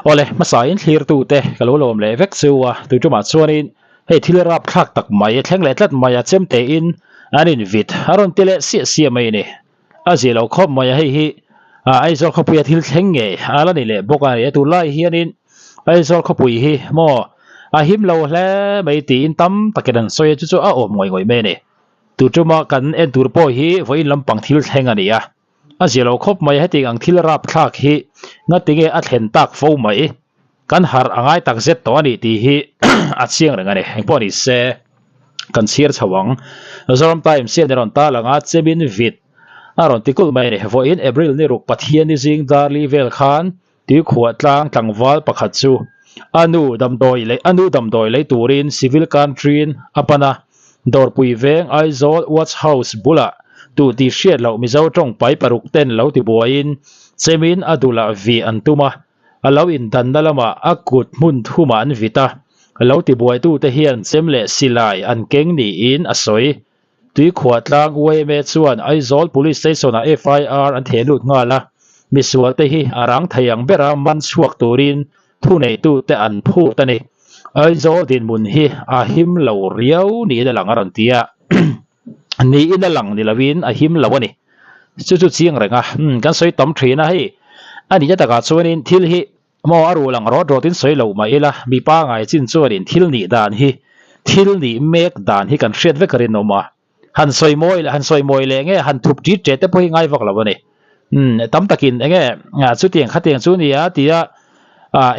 Awle, hmasain thlirtute ka lo lawm leh vek chu a, tuitumah chuanin hei thil rapthlak tak mai thleng leh tlat mai a chemtein an invit a rawn ti leh siah siah mai a ni. A zia lo khawp mai a, hei hi Aizawl khawpuia thil thleng ngei a la ni leh bawk a ni a, tunlai hianin Aizawl khawpui hi maw a him lo hle mai tiin tam takin an sawi a, chu chu a awm ngawih ngawih mai a ni. Tuituma kan en tur pawh hi vawiin lampang thil thleng a ni a. A zia lo khawp mai, hetiang ang thil rapthlak hi ngatinge a thlen tak fo mai? Kan harh a ngai tak zet tawh a ni tih hi a chiang reng a ni. Engpawh ni se, kan chhiar chho ang. Zoram Times hian i rawn ta lang a, Chemin Vit a rawn ti kulh mai a ni. Vawiin April ni ruk Pathian ni zing darli vel khan Tuikhuah tlang tlangval pakhat chu a nu damdawi leh a nu damdawi lei turin Civil Country-in a pan a, Dawrpui veng Aizawl Watch House bulah tu tih hriat loh Mizo tawng pai paruk ten lo tibuaiin chemin a dulah vih an tum a, a lo indanna lamah a kut hmun thumah an vit a, lo tibuaitute hian chem leh silai an keng niin a sawi. Tuikhuah tlang yma chuan Aizawl Police Station-ah FIR an theh lut nghal a, misualte hi a rang thei ang bera man chhuak turin thuneitute an phut a ni. Aizawl dinhmun hi a him lo riau niin a lang a rawn ti a, niin a lang ni loin a him lo a ni. Chu chu chiang reng a, kan sawi tam thin a hei a nihna takah chuanin thil hi Maw a ruh lang rawt rawtin sawi loh mah ila, mi pangai chin chuanin thil nih dan hi, thil nih mek dan hi kan hriat vek a rinawm a. Han sawi mawi leh han sawi mawi leh nge han thup ṭit ṭet te pawh hi ngai vak lo a ni. Umm tam takin enge chutiang khatiang chu nia tia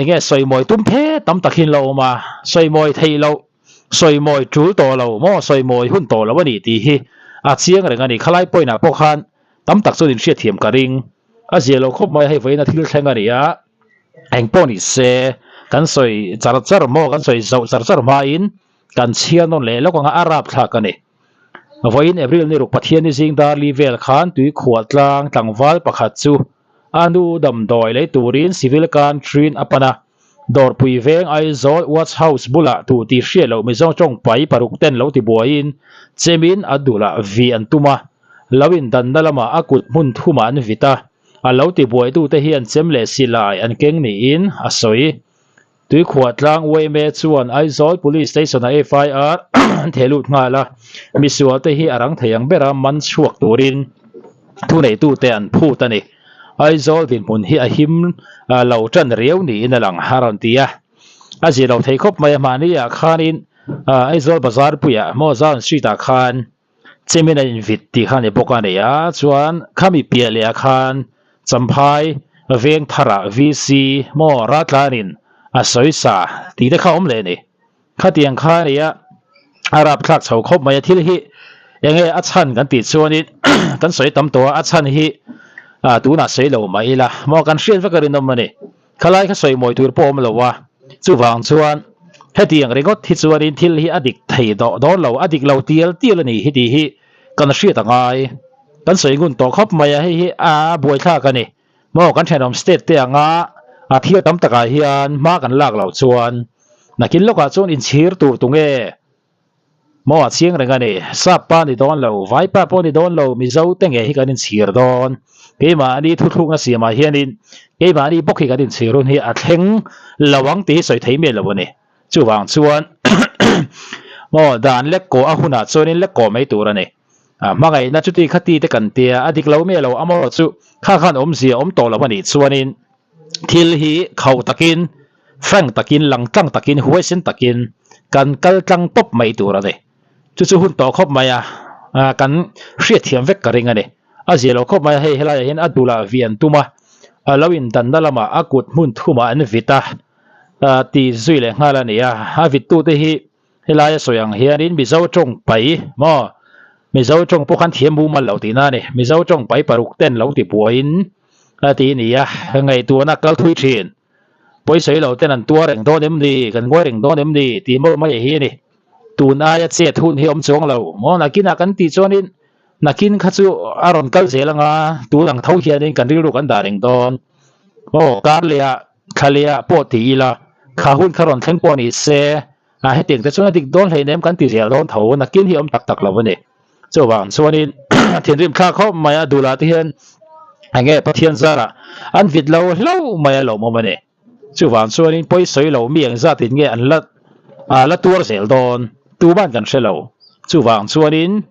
enge sawi mawi tum phe tam tak hian la awm a, sawi mawi theih loh, sawi mawi ṭul tawh lo maw sawi mawi hun tawh lo a ni tih hi a chiang reng a ni. Khalai point ah pawh khan tam tak chuan inhriatthiam ka ring. A zia lo khawp mai a, hei vawiin a thil thleng a ni a, eng pawh ni se kan sawi char char maw kan sawi zoh char char hmain kan chhiar nawn leh lawk ang a, a rapthlak a ni. Vawiin April ni ruk Pathianni zing darli vel khan tuikhuah tlang tlangval pakhat chu a nu damdawi lei turin Civil Country-in a pan a, Dawrpui veng Aizawl Watch House bulah tu tih hriat loh Mizo tawng pai paruk ten lo tibuaiin chemin a dulah vi an tum a, lo indanna lamah a kut hmun thumah an vit a, a lo tibuaitute hian chem leh silai an keng niin a sawi. Tuikhuah tlang yma chuan Aizawl Police Station-ah FIR an theh lut nghal a, misualte hi a rang thei ang bera man chhuak turin thuneitute an phut a ni. Aizawl dinhmun hi a him lo tan riau niin a lang a rawn ti a, a zir lo thei khawp mai a, mahniah khanin Aizawl bazar puiah maw Zion Street-ah khan Chemin a invit tih kha a ni bawk a ni a, chuan khami piah leh ah khan Champhai veng tharah VC maw Ratlanin a sawi sa tih te kha a awm leh a ni. Khatiang kha a ni a, a rapthlak chho khawp mai a, thil hi enge a chhan kan tih chuanin kan sawi tam tawh a, a chhan hi tunah sawi lo mah ila maw kan hriat vek a rinawm a ni. Khalai kha sawi mawi tur pawh awm lo a, chuvang chuan hetiang ringawt hi chuanin thil hi a dik thei dawh dawn lo, a dik lo tial tial a ni hi tih hi kan hriat a ngai. Kan sawi ngun tawh khawp mai a, hei hi a buaithlak a ni. Maw kan thenawm state te anga a thil tam takah hian hma kan lak loh chuan nakin lawkah chuan inchhir tur tunge? Maw a chiang reng a ni. Sap pa ni dawn lo, vai pa pawh ni dawn lo, Mizo te nge hi kan inchhir dawn. Keimahni thuthlukna siamah hianin keimahni bawk hi kan inchhir hun hi a thleng lo ang tih hi sawi thei miah lo a ni. Chuvang chuan maw dan lek kawh a hunah chuanin lek kawh mai tur a ni. A hmangaihna chuti khati te kan tia a dik lo miah lo amaherawh chu kha khan awmzia awm tawh lo a nih chuanin thil hi khauh takin Frank takin, langtlang takin, huaisen takin kan kal tlang tawp mai tur a ni. Chu chu hun tawh khawp mai a, kan hriatthiam vek ka ring a ni. A zia lo khawp mai a, hei helaiah hian a dulah vi an tum a, a lo indanna lamah a kut hmun thumah an vit a, ti zui leh nghal a ni a. A vittute hi helaia sawi ang hianin Mizo tawng pai maw, Mizo tawng pawh khan thiam mumal lo tihna a ni. Mizo tawng pai paruk ten lo tibuaiin a ti a ni a, ngaihtuahna kal thui thin. Pawisawi lo ten an tuar reng dawn em ni, kan ngawi reng dawn em ni tih mawlh mai hi a ni. Tun aia chet hun hi awm chuang lo maw nakinah kan tih chuanin nakin kha chu a rawn kal zel anga tun ang tho hianin kan rilru kan dah reng dawn. Aw kar lehah thla lehah pawh ti ila kha hun kha rawn thleng pawh ni se a hetiang te chuan a dik dawn hleinem kan ti zel dawn tho nakin hi awm tak tak lo a ni. Chuvang chuanin thinrim thlak khawp mai a duhlah te hian enge Pathian zarah an vit lo hlauh mai a lawmawm a ni. Chuvang chuanin pawi sawi lo mi engzatin nge an la la tuar zel dawn tuman kan hre lo. Chuvang chuanin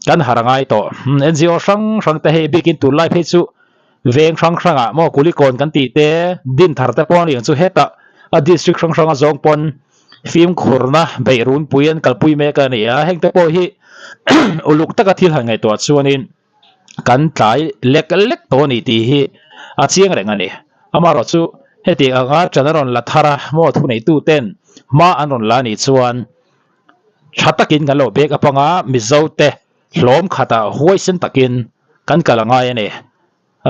kan har a ngai tawh. NGO hrang hrang te hei bikin tunlai phei chu veng hrang hrangah maw Kulikawn kan tih te din thar te pawh a ni ang chu hetah a district hrang hranga zawng pawn fimkhurna beih runpui an kalpui mek a ni a. Hengte pawh hi uluk taka thil han ngaihtuah chuanin kan tlai lek lek tawh a ni tih hi a chiang reng a ni. Amaherawh chu hetiang anga ṭan a rawn la thar a maw thuneitu ten hma an rawn la anih chuan tha takin kan lo bek a panga Mizo te hlawm khatah huaisen takin kan kal a ngai a ni.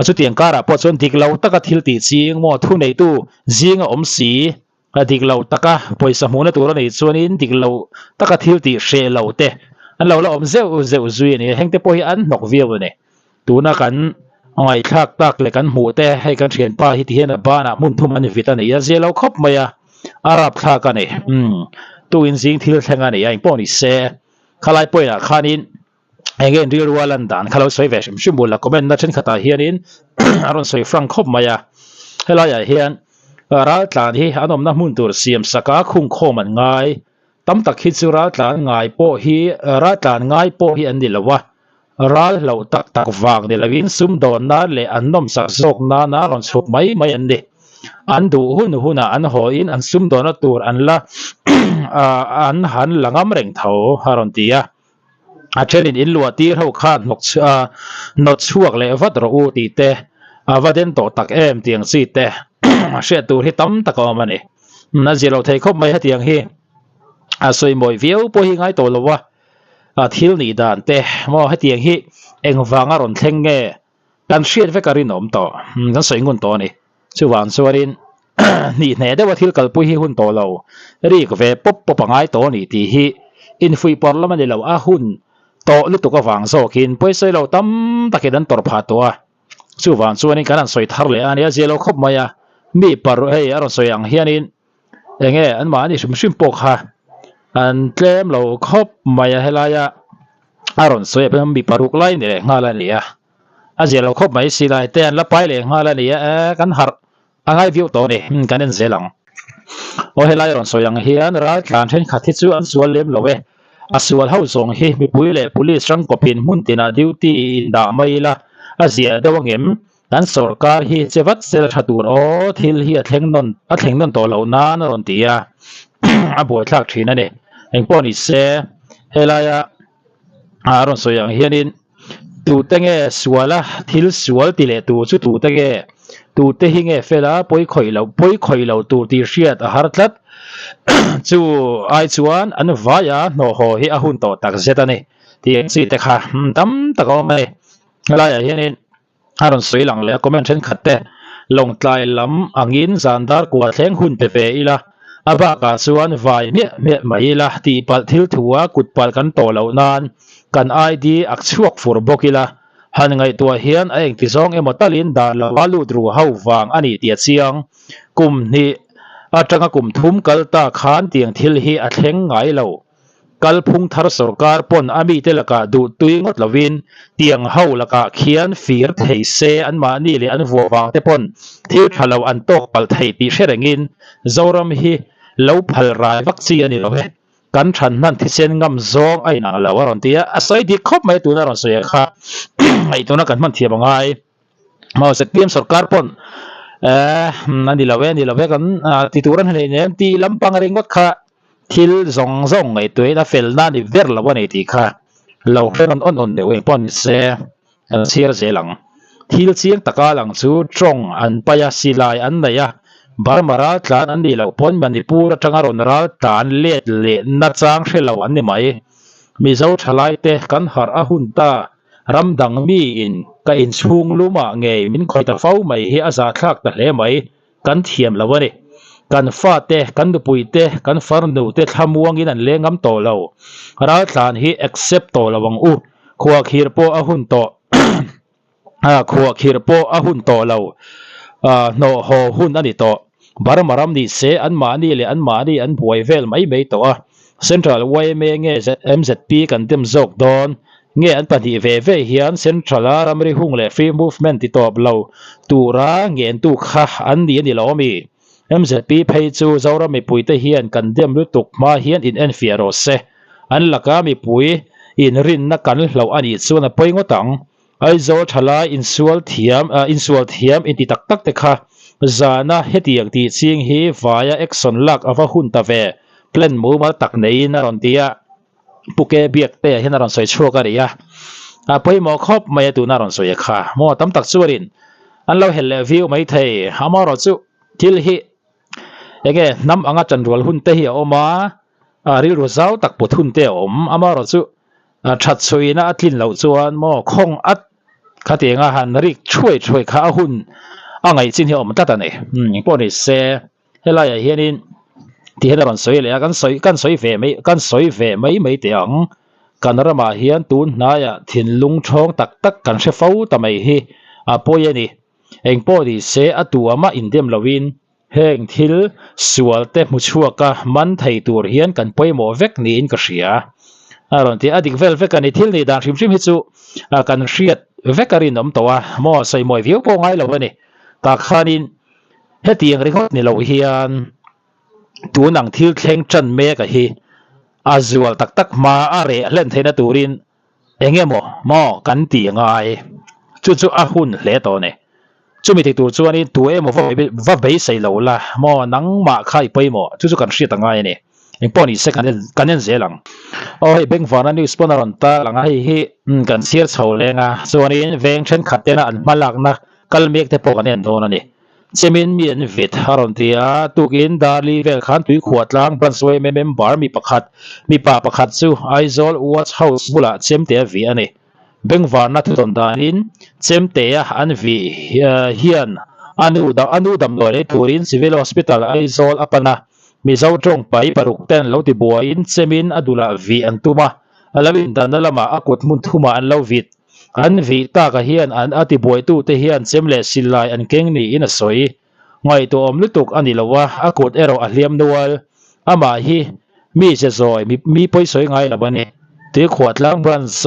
Chutiang karah pawh chuan dik lo taka thil tih ching maw thuneitu zinga awm si A dik lo taka pawisa hmuhna tur a nih chuanin dik lo taka thil tih hreh lo te an lo la awm zeuh zeuh zui a ni. Hengte pawh hi an hnawk viau a ni. Tuna kan ngaihthlak tak leh kan hmuh te hei kan thianpa hi tihian a banah hmun thum an vit a ni. A zia lo khawp mai a, a rapthlak a ni. Umm tuin zing thil thleng a ni a, engpawh ni se khalai pawhin ah khanin eng nge rilru a lan dan kha lo sawi ve hrim hrim bul a comment na thenkhatah hianin a rawn sawi frank khawp mai a helaiah hian ral tlan hi an awmna hmun tur siam sak a khungkhawm an ngai tam tak hi chu ral tlan ngai pawh hi ral tlan ngai pawh hi an ni lo a ral hlauh tak tak vang ni lovin sumdawn nan leh an nawmsak zawk nana rawn chhuk mai mai an ni an duh hun hunah an haw in an sumdawnna tur an la an han la ngam reng tho a rawn ti a. A thenin in luah tir ho khan hnawk hnawt chhuak leh vat rawh u tih te a va den tawh tak em tiang chi te hriat tur hi tam tak a awm a ni. A zir lo thei khawp mai hetiang hi a sawi mawi viau pawh hi ngai tawh lo a, a thil nih dan te maw hetiang hi engvanga rawn thleng nge Kan hriat vek a rinawm tawh, kan sawi ngun tawh a ni. Chuvang chuanin hnih hneh deuha thil kalpui hi hun tawh lo, rik ve pawp pawp a ngai tawh a ni tih hi infuih pawrh lam a ni lo. A hun tawh lutuk avang zawkin pawisawi lo tam takin an tawrh phah tawh a. Chuvang chuanin kan han sawi thar leh a ni, a zia lo khawp mai a. Mi parh hei a rawn sawi ang hianin eng nge anmahni hrim hrim pawh kha an tlem lo khawp mai a helaia a rawn sawi a mi paruk lai ni leh nghal a ni a a zia lo khawp mai silai te an la pai leh nghal a ni a e kan harh a ngai viau tawh a ni kan en zel ang aw helai rawn sawi ang hian raltlan thenkhat hi chu an sual lem lo e a sual ho zawng hi mipui leh police rangkawpin hmun tinah duty in dah mai ila a zia deuh angem Kan sawrkar hi che vat sel tha tur aw, thil hi a thleng nawn a thleng nawn tawh loh nan a rawn ti a, a buaithlak thin a ni. Engpawh ni se, helaia a rawn sawi ang hianin tute nge suala thil sual ti leh tur chu tute nge, tute hi nge fela pawi khawih loh pawi khawih loh tur tih hriat a har tlat. Chu ai chuan an vaia hnawh haw hi a hun tawh tak zet a ni tih ang chi te kha tam tak a awm a ni. Helaiah hianin a rawn sawi lang leh a comment thenkhat te Lawngtlai lam angin zan dar kua thleng hun pe ve ila a bakah chuan vai hmiah hmiah mai ila tihpalh thil thu a kut palh kan tawh loh nan kan ID ak chhuak fur bawk ila han ngaihtuah hian a engti zawng emaw talin dan lova lut ru ho vang a ni tih a chiang kum hnih atanga kum thum kal ta khan tiang thil hi a thleng ngai lo. Kalphung thar sawrkar pawn a mite lakah duh tui ngawt lovin tiang ho lakah khian fir thei se anmahni leh an vuah vang te pawn thil tha lo an tawk palh thei tih hre rengin Zoram hi lo phal rai vak chi a ni lo e. Kan than hnan thisen ngam zawng a inang lo a rawn ti a, a sawi dik khawp mai tuna rawn sawi kha ngaihtuahna kan hman thiam a ngai. Maw ZPM sawrkar pawn eh a ni lo e a ni lo e kan ti tur a ni hleinem tih lampang ringawt kha thil zawng zawng ngaihtuahin a felna a ni ber lo a ni tih kha lo hre rawn awn awn deuh eng pawh ni se kan chhiar zel ang. Thil chiang taka lang chu tawng an pai a, silai an nei a, Burma ral tlan an nih loh pawn Manipur atanga rawn ral tlan let leh nachang hre lo an ni mai. Mizo thalaite kan harh a hun ta. Ram dang miin ka inchhung lumah ngei min khawih ta fo mai hi a zahthlak ta hle mai, kan thiam lo a ni. Kan fate, kan nupuite, kan farnute thlamuangin an leng ngam tawh lo. Raltlan hi accept tawh lo ang u. Khuahkhir pawh a hun tawh khuahkhir pawh a hun tawh lo. Hnawh haw hun a ni tawh. Burma ram ni se anmahni leh anmahni an buai vel mai mai tawh a. Central yma nge MZP kan dem zawk dawn? Nge an pahnih ve ve hian Central a ramri hung leh free movement ti tawp lo tura ngentu kha an ni a ni lo ami? MZP phei chu Zoram mipuite hian kan dem lutuk hma hian in enfiah rawh se. An laka mipui inrinna kan hloh a nih chuan a pawi ngawt ang. Aizawl thalai insual thiam insual thiam inti tak tak te kha zana hetiang tih ching hi vaia action lak a va hun ta ve, plan mumal tak neiin a rawn ti a. Pu Ke Biak te ah hian a rawn sawi chhuak a ri a, a pawimawh khawp mai a tuna a rawn sawi a kha. Maw tam tak chuanin an lo helh leh viau mai thei. Amaherawhchu thil hi enge hnam anga tanrual hun te hi a awm a, rilru zau tak put hun te a awm. Amaherawhchu that chhuina a tlin loh chuan maw khawng at khatianga han rik thuai thuai kha a hun a ngaih chin hi a awm tlat a ni. Engpawh ni se. Helaiah hianin ti hian a rawn sawi leh a, kan sawi kan sawi ve mai kan sawi ve mai mai teh ang. Kan ramah hian tun hnaiah thinlung thawng tak tak kan hre fo ta mai hi a pawi a ni. Eng pawh ni se a tu amah indem loin heng thil sual te hmu chhuaka man thei tur hian kan pawimawh vek niin ka hria. A rawn ti a, a dik vel vek a ni. Thil nih dan hrim hrim hi chu kan hriat vek a rinawm tawh a, maw sawi mawi viau pawh ngai lo a ni. Tah khanin Hetiang ringawt ni loh hian tun ang thil thleng tan mek a hi a zual tak tak hma a reh hlen theihna turin eng emaw maw kan tih ngai chu chu a hun hle tawh a ni. Chumi thei tur chuanin tu emaw va va beisei lo la maw nangmah kha i pawimawh chu chu kan hriat a ngai a ni. Engpawh ni se kan en kan en zel ang. Aw hei Bengvana news pawn a rawn tar lang a hei hi kan chhiar chho leng a chuanin veng thenkhat tena an hmalakna kal mek te pawh kan en dawn a ni. Chemin mi an vet a rawn ti a, tukin Darli vel khan Tuikhuah tlang Branch yma member mi pakhat, mipa pakhat chu Aizawl Watch House bulah chemte a vih a ni. Bengvarna thutawn danin chemtea an vih hian a nu a nu damdawi lei turin Civil Hospital Aizawl a pan a, Mizo tawngpai paruk ten lo ti buaiin chemin a dulah vih an tum a, a lo indanna lamah a kut hmun thumah an lo vit. An vih taka hian an a tibuaitute hian chem leh silai an keng niin a sawi. Ngaihtuahawm lutuk a ni lo a, a kut erawh a hliam nual. Amah hi mi ze zawi, mi pawisawi ngai lo a ni. Tuikhuahtlang Branch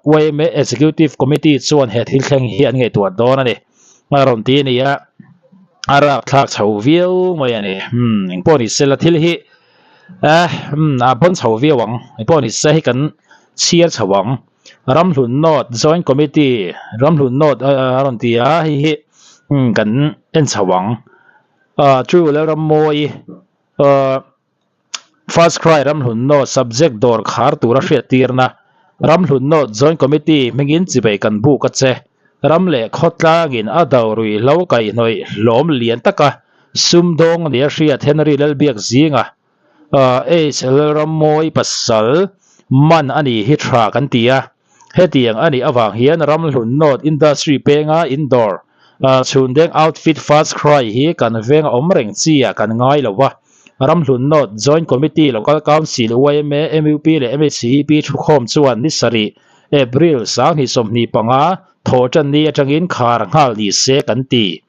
yma Executive Committee chuan he thil thleng hi an ngaihtuah dawn a ni. A rawn ti a ni a, a rapthlak chho viau mai a ni. Umm, engpawh ni sela thil hi eh, umm, a pawn chho viau ang. Engpawh ni se hi kan chhiar chho ang. Ramhlun North Joint Committee Ramhlun North a rawn ti a, hei hi kan en chho ang. True Lalrammawi First Cry Ramhlun North Subject dawr khar tura hriattirna Ramhlun North Joint Committee hmingin chibei kan buk a che. Ram leh khawtlangin a do ruihhlo kaihhnawih hlawm lian taka sumdawng nia hriat Henry Lalbiak zinga H Lalrammawi pasal man a nih hi tha kan ti a, hetiang a nih avang hian Ramhlun North Industry penga indoor chhundeng outfit First Cry hi kan veng a awm reng chi ah kan ngai lo va, Ramhlun North Joint Committee Local Council yma, mup leh MHCEP thukhawm chuan ni sarih April 2025 thawhtanni atangin khar nghal ni se kan ti.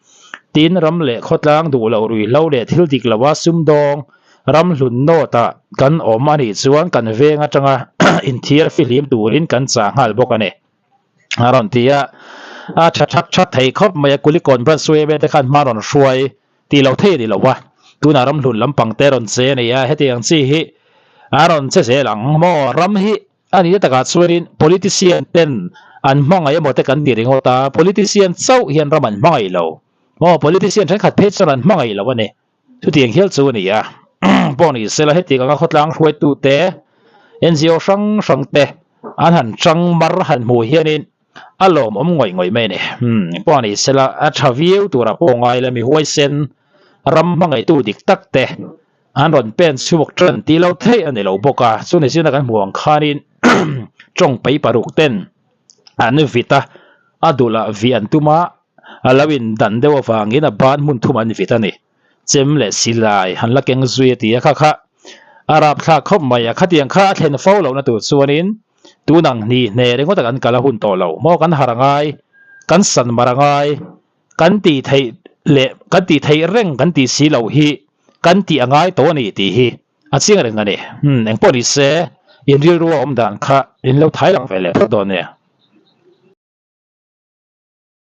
Tin, ram leh khawtlang duh loh ruihhlo leh thil dik loa sumdawng ram hlun nawtah kan awm a nih chuan kan veng atanga inthiar fihlim turin kan chah nghal bawk a ni. A rawn ti a, a tha thak that thei khawp mai a, Kulikawn Branch yma te khan hma rawn hruai tih loh thei a ni lo a, tunah ram hlun lampang te rawn che a ni a, hetiang chi hi a rawn che zel ang maw? Ram hi A nihna takah chuanin politician ten an hmangaih emaw te kan ti ringawt a, politician chauh hian ram an hmangaih lo. Maw politician thenkhat phei chuan an hmangaih lo a ni. Chutiang hial chu a ni a. Pawh ni sela hetiang anga khawtlang hruaitute, NGO hrang hrang te an han chang mar han hmuh hianin a lawmawm ngawih ngawih mai a ni. Pawh ni sela a tha viau turah pawh ngai la mi huaisen ram hmangaihtu dik tak te An rawn pen chhuak tan tih lo theih a ni lo bawk a, chuni zina kan hmuh ang khanin tawng pei paruk ten an vit a, a dulah vih an tum a, a lo in dan deuh avangin a ban hmun thum an vit a ni. Chem leh silai han la keng zui a ti a, kha kha a rapthlak khawp mai a, khatiang kha a thlen fo lohna tur chuanin tun ang hni hne ringawt a kan kal a hun tawh lo maw, kan harh a ngai, kan san mar a ngai, kan tih theih leh kan tih theih reng kan tih si loh hi kan tih a ngai tawh a ni tih hi a chiang reng a ni. Umm engpawh ni se in rilru a awm dan kha in lo thai lang ve leh phawt dawn nia.